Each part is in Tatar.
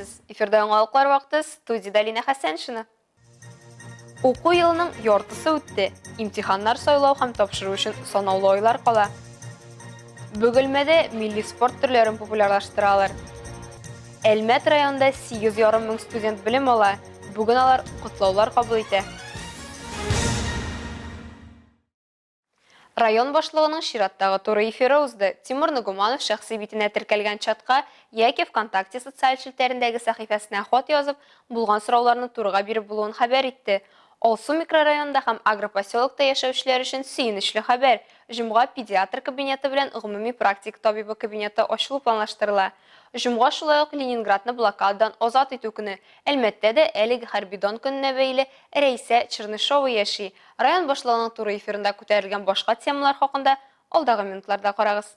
Исәнмесез! Эфирда яңалыклар вакыты, студиядә Лина Хәсәншина. Уку елының яртысы үтте. Имтиханнар сайлау һәм тапшыру өчен санаулы айлар кала. Бөгелмәдә милли спорт төрләрен популярлаштыралар. Әлмәт районында 8,5 мең студент белем ала. Бүген алар котлаулар кабул итә. Район башлыгының чираттагы туры эфиры узды. Тимур Ногуманов шәхси битенә теркәлгән чатка яки ВКонтакте социаль челтәрендәге сәхифәсенә хат язып, булган сорауларны турыга биреп булуын хәбәр итте. Алсу микрорайонында һәм агропоселокта яшәүчеләр өчен сөенечле хәбәр, җомга педиатр кабинеты белән гомуми практика табибы кабинеты ачылу планлаштырыла. Җомга шулай ук Ленинградны блокададан азат итү көне. Әлмәттә дә әлеге хәрби дан көненә бәйле Рәйсә Чернышова яши. Район башлыгының туры эфирында күтәрелгән башка темалар хакында алдагы минутларда карагыз.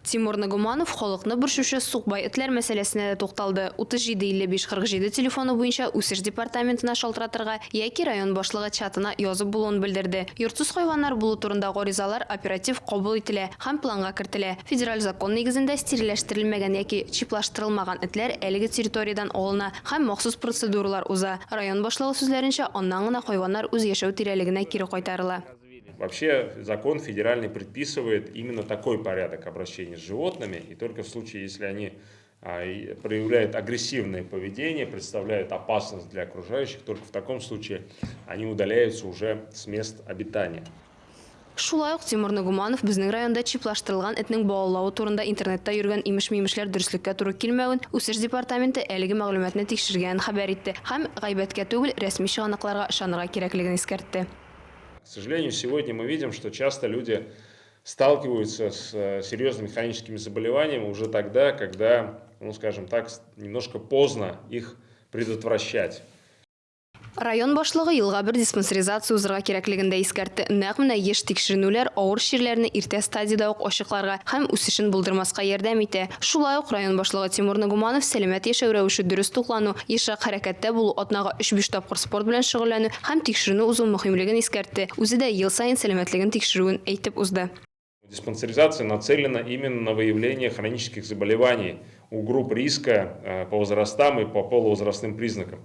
Тимур Нагуманов халыкны борчучы сукбай этләр мәсьәләсенә дә тукталды. 37 55 47 телефоны буенча үсеш департаментына шалтыратырга яки район башлыгы чатына язып булуын белдерде. Йортсыз хайваннар булу турында гаризалар оператив кабул ителә һәм планга кертелә. Федераль закон нигезендә стерильләштерелмәгән яки чиплаштырылмаган этләр әлеге территориядән алына һәм махсус процедуралар уза. Район башлыгы сүзләренчә, аннан гына хайваннар үз яшәү тирәлегенә кире кайтарыла. Вообще закон федеральный предписывает именно такой порядок обращения с животными, и только в случае, если они проявляют агрессивное поведение, представляют опасность для окружающих, только в таком случае они удаляются уже с мест обитания. Шулай ук Тимур Ногуманов безнең районда чиплаштырылган этнең балалавы турында интернетта йөргән имеш-мимешләр дөреслеккә туры килмәвен, Үсеш департаменты әлеге мәгълүматны тикшергәнен хәбәр итте һәм гайбәткә түгел, рәсми чыганакларга ышанырга кирәклеген искәртте. К сожалению, сегодня мы видим, что часто люди сталкиваются с э, серьезными хроническими заболеваниями уже тогда, когда, ну, скажем так, немножко поздно их предотвращать. Район башлыгы елга бер диспансеризация узырга кирәклеген дә искәртте. Нәкъ менә еш тикшеренүләр авыр чирләрне иртә стадиядә үк ачыкларга һәм үсешен булдырмаска ярдәм итә. Шулай ук район башлыгы Тимур Нагуманов сәламәт яшәү рәвеше дөрес туклану, ешрак хәрәкәттә булу, атнага өч-биш тапкыр спорт белән шөгыльләнү һәм тикшеренү узу мөһимлеген искәртте. Үзе дә ел саен сәламәтлеген тикшерүен әйтеп узды. Диспансеризация нацелена именно на выявление хронических заболеваний у групп риска э, по возрастам и по полувозрастным признакам.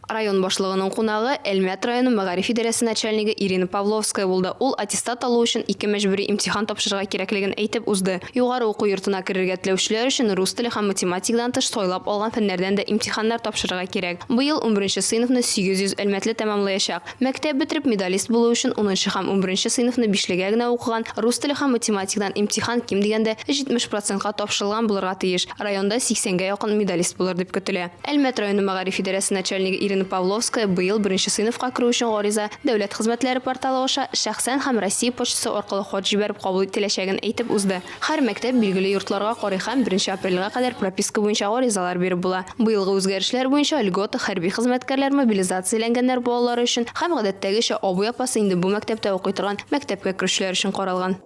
Район башлыгының кунагы Әлмәт районы мәгариф идарәсе начальнигы Ирина Павловская булды. Ул аттестат алу өчен ике мәҗбүри имтихан тапшырырга кирәклеген әйтеп узды. Югары уку йортына керергә теләүчеләр өчен рус теле һәм математикадан тыш сайлап алган фәннәрдән дә имтиханнар тапшырырга кирәк. Быел унберенче сыйныфны 800 әлмәтле тәмамлаячак. Мәктәп бетереп, медалист булу өчен унынчы һәм унберенче сыйныфны бишлегә генә укыган, рус теле һәм математикадан имтихан ким дигәндә 70 процентка тапшырылган булырга тиеш. Районда сиксәнгә якын медалист булыр дип көтелә. Әлмәт районы мәгариф идарәсе начальнигы Ирина Павловская быел беренче сыйныфка керү өчен гариза Дәүләт хезмәтләре порталы аша шәхсән һәм Россия почтасы аркылы хат җибәреп кабул ителәчәген әйтеп узды. Һәр мәктәп билгеле йортларга карый һәм беренче апрельгә кадәр прописка буенча гаризалар биреп була. Быелгы үзгәрешләр буенча льгота хәрби хезмәткәрләр, мобилизацияләнгәннәр балалары өчен һәм гадәттәгечә абый-апасы инде бу мәктәптә укый торган мәктәпкә керүчеләр өчен каралган.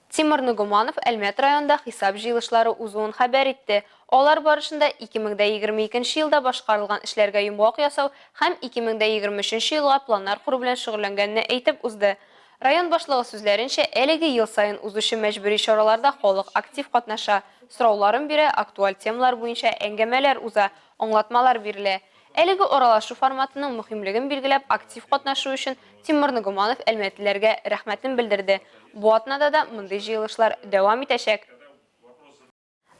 Тимур Ногуманов Әлмәт районында хисап җыелышлары узуын хәбәр итте. Алар барышында 2022 елда башкарылган эшләргә йомгак ясау һәм 2023 елга планнар кору белән шөгыльләнгәнне әйтеп узды. Район башлыгы сүзләренчә, әлеге ел саен узучы мәҗбүри чараларда халык актив катнаша, сорауларын бирә, актуаль темалар буенча әңгәмәләр уза, аңлатмалар бирелә. Әлеге аралашу форматының мөһимлеген билгеләп, актив катнашу өчен Тимур Ногуманов әлмәтлеләргә рәхмәтен белдерде. Бу атнада да мондый җыелышлар дәвам итәчәк.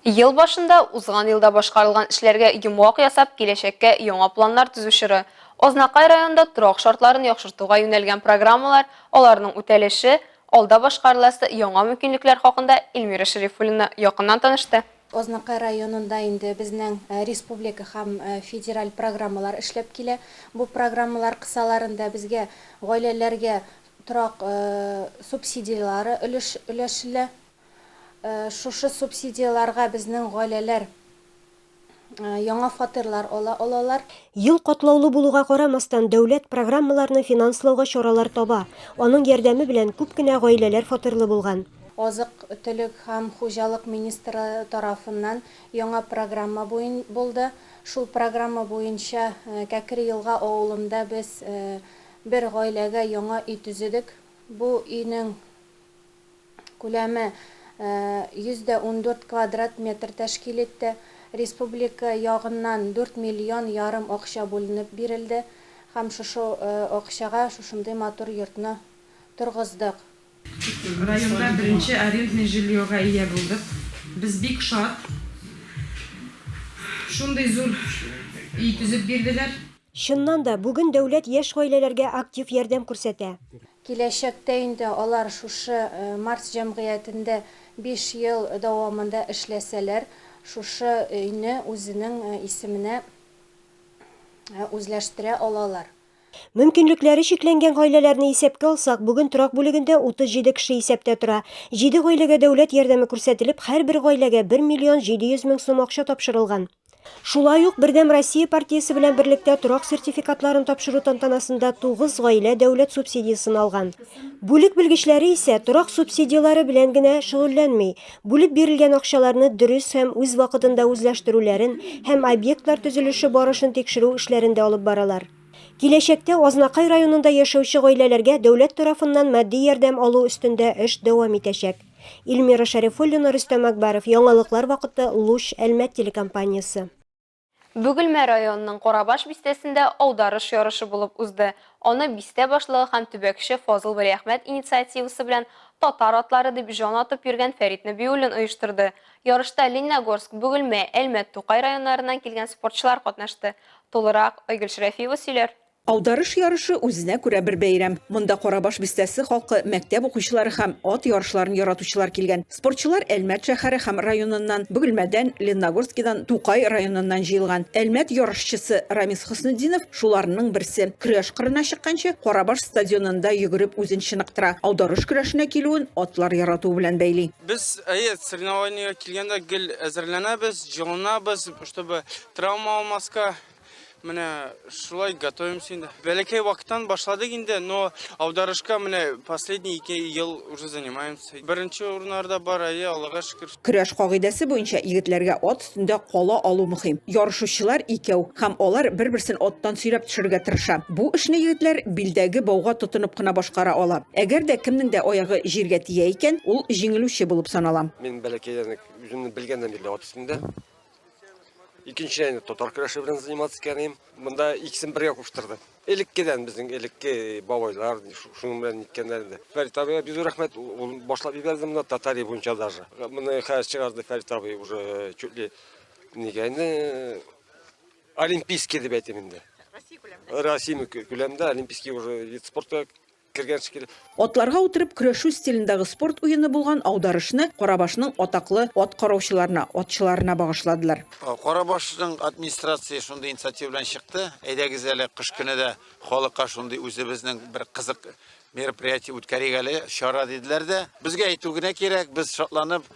Ел башында узган елда башкарылган эшләргә йомгак ясап, киләчәккә яңа планнар төзү чоры. Азнакай районында торак шартларын яхшыртуга юнәлгән программалар, аларның үтәлеше, алда башкарыласы яңа мөмкинлекләр хакында Эльмира Шәрифуллина якыннан танышты. Азнакай районында инде безнең республика һәм федераль программалар эшләп килә. Бу программалар кысаларында безгә гаиләләргә торак субсидияләре өләшелә. Шушы субсидияләргә безнең гаиләләр яңа фатирлар ала алалар. Ел катлаулы булуга карамастан, дәүләт программаларны финанслауга чаралар таба. Аның ярдәме белән күп кенә гаиләләр фатирлы булган. Азык-төлек һәм хуҗалык министры тарафыннан яңа программа булды. Шул программа буенча Кәкре Елга авылында без бер гаиләгә яңа өй төзедек. Бу өйнең Күләме 114 квадрат метр тәшкил итте. Республика ягыннан дүрт миллион ярым акча бүленеп бирелде һәм шушы акчага шушындый матур йортны торгыздык. Районда беренче арендный жильега ия булдык. Без бик шат. Шундый зур өй төзеп бирделәр. Чыннан да, бүген дәүләт яшь гаиләләргә актив ярдәм күрсәтә. Киләчәктә инде алар шушы Марс җәмгыятендә биш ел дәвамында эшләсәләр, шушы өйне үзенең исеменә үзләштерә алалар. Мөмкинлекләре чикләнгән гаиләләрне исәпкә алсак, бүген торак бүлегендә 37 кеше исәптә тора. Җиде гаиләгә дәүләт ярдәме күрсәтелеп, һәрбер гаиләгә 1 миллион 700 мең сум акча тапшырылган. Шулай ук Бердәм Россия партиясе белән берлектә торак сертификатларын тапшыру тантанасында 9 гаилә дәүләт субсидиясен алган. Бүлек белгечләре исә торак субсидияләре белән генә шөгыльләнми, бүлеп бирелгән акчаларны дөрес һәм үз вакытында үзләштерүләрен һәм объектлар төзелеше барышын тикшерү эшләрен дә алып баралар. Киләчәктә Азнакай районында яшәүче гаиләләргә дәүләт тарафыннан матди ярдәм алу өстендә эш дәвам итәчәк. Илмира Шәрифуллина, Рөстәм Әкбәров, Яңалыклар вакыты, Луч, Әлмәт телекомпаниясе. Бөгелмә районының Карабаш бистәсендә аударыш ярышы булып узды. Аны бистә башлыгы һәм төбәкче Фазыл Вәлиәхмәт инициативасы белән татар атлары дип җан атып йөргән Фәрит Нәбиуллин оештырды. Ярышта Лениногорск, Бөгелмә, Әлмәт, Тукай районнарыннан килгән спортчылар катнашты. Тулырак Айгөл Шәрәфиева сөйләр. Аударыш ярышы үзенә күрә бер бәйрәм. Монда Карабаш бистәсе халкы, мәктәп укучылары һәм ат ярышларын яратучылар килгән. Спортчылар Әлмәт шәһәре һәм районыннан, Бөгелмәдән, Ленногорскидан, Тукай районыннан җыелган. Әлмәт ярышчысы Рамис Хөснетдинов шуларның берсе. Көрәш кырына чыкканчы, Карабаш стадионында йөгереп үзен чыныктыра. Аударыш көрәшенә килүен атлар яратуы белән бәйли. Без, әйе, соревнованиегә килгәндә гел әзерләнәбез, җылынабыз, чтобы травма алмаска. Менә шулай готовимся инде. Бәләкәй вакыттан башладык инде, но аударышка менә последний ике ел уже занимаемся. Беренче урыннарда бар, әйе, Аллага шөкер. Көрәш кагыйдәсе буенча егетләргә ат өстендә кала алу мөһим. Ярышучылар икәү һәм алар бер-берсен аттан сөйрәп төшерергә тырыша. Бу эшне егетләр билдәге бауга тотынып кына башкара ала. Әгәр дә кемнең дә аягы җиргә тия икән, ул җиңелүче булып санала. Мин бәләкәйдән үк үземне белгәннән бирле ат өстендә. Икенчедән инде татар көрәше белән заниматься иткән идем. Монда икесен бергә куштырдым. Элеккедән безнең элекке бабайлар шуның белән ниткәннәр инде. Фәрит абыйга бик зур рәхмәт, ул башлап җибәрде монда татария буенча даже. Моны хәзер чыгарды Фәрит абый уже чуть ли нигә инде олимпийский дип әйтим инде. Россия күләмендә. Россия күләмендә олимпийский уже вид спорта кергән шикелле. Атларга утырып көрәшү стилендагы спорт уены булган аударышны Карабашның атаклы ат караучыларына, атчыларына багышладылар. Карабашның администрация шундый инициатива белән чыкты. Әйдәгез әле кыш көне дә халыкка шундый үзебезнең бер кызык мероприятие үткәрик әле, чара диделәр дә. Безгә әйтү генә кирәк, без шатланып,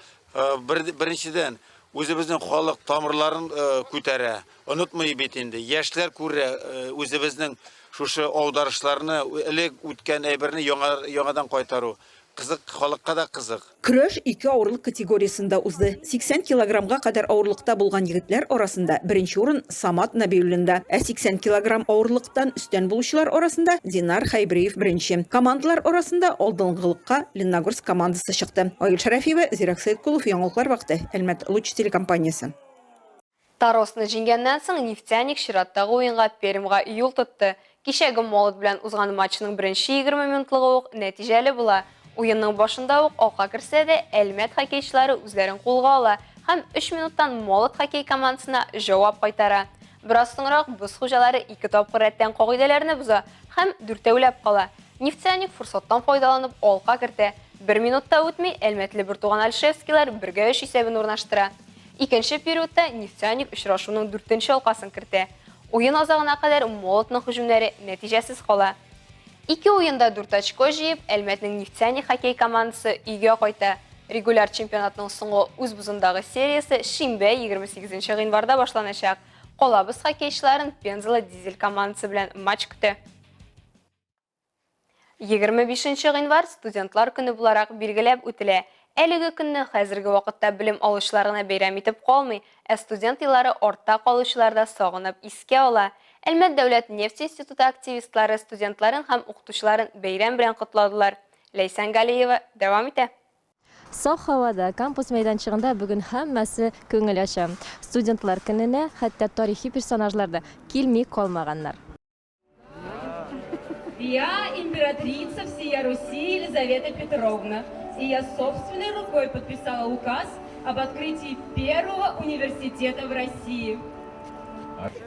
беренчедән, үзебезнең халык тамырларын күтәрә. Онытмый бит инде, яшьләр күрә үзебезнең шушы аударышларны, элек үткән әйберне яңа, яңадан кайтару. Кызык, халыкка да кызык. Көрәш ике авырлык категориясендә узды. 80 килограммга кадәр авырлыкта булган егетләр арасында беренче урын Самат Нәбиуллинда, ә 80 килограмм авырлыктан өстән булучылар арасында Динар Хәйбриев беренче. Командалар арасында алдынгылыкка Ленногорск командасы чыкты. Айгөл Шәрәфиева, Зирәк Сәеткулов, Яңалыклар вакыты, Әлмәт Луч телекомпаниясе. Торосны җиңгәннән соң Нефтяник чираттагы уенга Пермьга юл тотты. Кичәге Молот белән узган матчның беренче 20 минутлыгы ук нәтиҗәле була. Уенның башында ук алка керсә дә, Әлмәт хоккейчылары үзләрен кулга ала һәм өч минуттан Молот хоккей командасына җавап кайтара. Бераз соңрак боз хуҗалары ике тапкыр рәттән кагыйдәләрне боза һәм дүртәүләп кала. Нефтяник форсаттан файдаланып алка кертә. Бер минут та үтми, әлмәтле бертуган Альшевскийлар бергә өч исәбен урнаштыра. Икенче периодта Нефтяник очрашуның дүртенче алкасын кертә. Уен азагына кадәр Молотның һөҗүмнәре нәтиҗәсез кала. Ике уенда дүрт очко җыеп, Әлмәтнең Нефтяник хоккей командасы өйгә кайта. Регуляр чемпионатның соңгы үз бозындагы сериясе шимбә, 28 гыйнварда башланачак. Калабыз хоккейчыларын Пензала Дизель командасы белән матч көтә. 25 нче гыйнвар студентлар көне буларак билгеләп үтелә. Әлеге көнне хәзерге вакытта белем алучылар гына бәйрәм итеп калмый, ә студент еллары артта калучылар да сагынып искә ала. Әлмәт дәүләт нефть институты активистлары студентларын һәм укытучыларын бәйрәм белән котладылар. Ләйсән Галиева дәвам итә. Саф һавада, кампус мәйданчыгында бүген һәммәсе күңел ача. Студентлар көненә хәтта тарихи персонажлар да килми калмаганнар. Я императрица всея Руси Елизавета Петровна, и я собственной рукой подписала указ об открытии первого университета в России.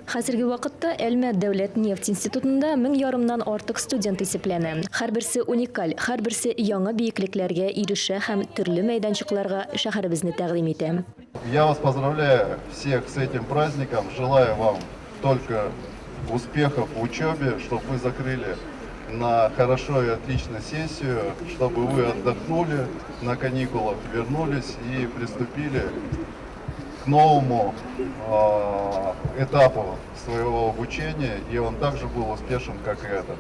Хәзерге вакытта Әлмәт дәүләт нефть институтында мең ярымнан артык студент исәпләнә. Һәрберсе уникаль, һәрберсе яңа биеклекләргә ирешә һәм төрле мәйданчыкларга шәһәребезне тәкъдим итә. Я вас поздравляю всех с этим праздником, желаю вам только успехов в учебе, чтобы вы закрыли на хорошо и отлично сессию, чтобы вы отдохнули на каникулах, вернулись и приступили к новому этапу своего обучения, и он также был успешен, как и этот.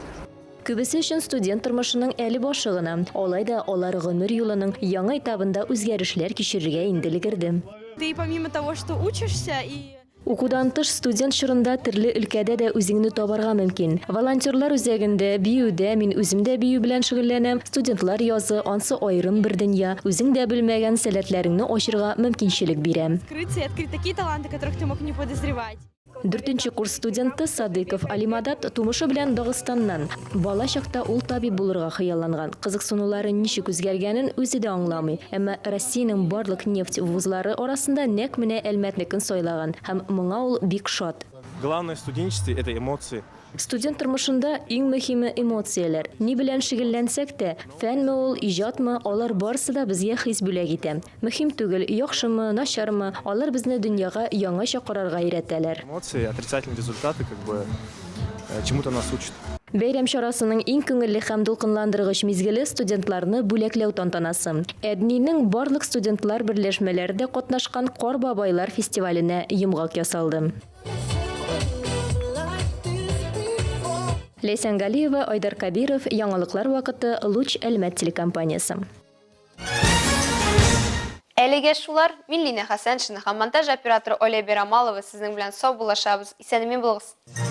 Күбесе өчен студент тормышының әле башы гына. Алай да алар гомер юлының яңа этабында үзгәрешләр кичерергә инде өлгерде. Ты помимо того, что учишься и Укудан тыш, студент чорында төрле өлкәдә дә үзеңне табарга мөмкин. Волонтерлар үзәгендә, биюдә, мин үзем дә бию белән шөгыльләнәм, студентлар язы, ансы аерым бер дөнья, үзең дә белмәгән сәләтләреңне ачырга мөмкинчелек бирә. Открыться и открыть такие таланты, которых ты мог не подозревать. Дүртенче курс студенты Садыйков Алимадат тумышы белән Дагыстаннан. Бала чакта ул табиб булырга хыялланган. Кызыксынулары ничек үзгәргәнен үзе дә аңламый. Әмма Россиянең барлык нефть вузлары арасында нәкъ менә Әлмәтнекен сайлаган һәм моңа ул бик шат. Главное в студенчестве, это эмоции. Студент тормышында иң мөһиме, эмоцияләр. Ни белән шөгыльләнсәк тә, фәнме ул, иҗатмы, алар барысы да безгә хис бүләк итә. Мөһим түгел, яхшымы, начармы, алар безне дөньяга яңача карарга өйрәтәләр. Эмоции, отрицательные результаты, как бы, чему-то нас учат. Бәйрәм чарасының иң күңелле һәм дулкынландыргыч мизгеле студентларны бүләкләү тантанасы. ӘДНИнең барлык студентлар берләшмәләре дә катнашкан Кар бабайлар фестиваленә йомгак ясалды. Ләйсән Галиева, Айдар Кабиров, Яңалыклар вакыты, Луч Әлмәт телекомпаниясе. Әлегә шулар, мин Лина Хәсәншина һәм монтаж операторы Оля Берамалова сезнең белән саубуллашабыз. Исән-имин булыгыз!